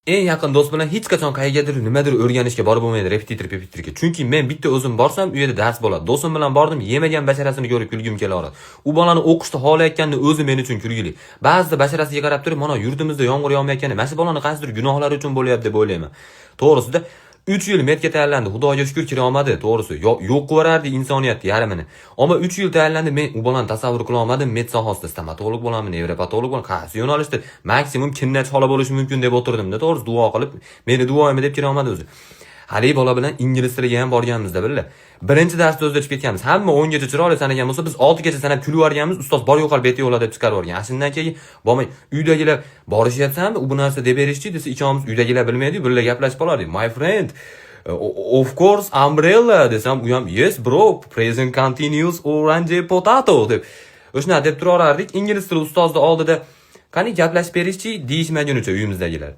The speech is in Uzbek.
Eng yaqin do'st bilan hech qachon qayergadir nimadir o'rganishga borib bo'lmaydi, repetitor repetitorga. Chunki men bitta o'zim borsam, u yerda dars bo'ladi. Do'stim bilan bordim, yemagan basharasini ko'rib kulgim kelaveradi. U bolani o'qishda xohlayotganini o'zi men uchun kulgili. Ba'zida basharasiga qarab turib, mana yurtimizda yomg'ir yog'mayotgani, mana shu bolani qaysidir gunohlari uchun bo'lyapti deb o'ylayman. To'g'risida 3 yil медga tayyorlandi. Xudoga shukur, kira olmadi, to'g'risi. Yo'q qilib yuborardi insoniyatni yarmini. Ammo 3 yil tayyorlandi, men u bolani tasavvur qila olmadim. Med sohasida stomatolog bo'laman, nevropatolog bo'laman, qaysi yo'nalishda maksimum kinnachi xola bo'lishi mumkin deb o'tirdim-da, to'g'risi duo qilib, meni duoyim deb kira olmadi o'zi. Haligi bola bilan ingliz tiliga ham borganmizda birga. Birinchi darsda o'zida chiqib ketganmiz. Hamma 10 gacha chiroyli sanagan bo'lsa, biz 6 gacha sanab kulib yuborganmiz. Ustoz "Bor, yo'qol, beti yo'la" deb chiqarib yuborgan. Shundan keyin bormay, uydagilar borishyapsanmi, u bu narsa deb berishchi desa, ikkovimiz, uydagilar bilmaydi, birga gaplashib qolardik. "My friend, of course umbrella" desam, u ham "Yes bro, present continuous orange potato" deb. O'shuna deb turaverardik. Ingliz tili ustozni oldida "Qani, gaplashib berishchi" deyishmagunicha uyimizdagilar.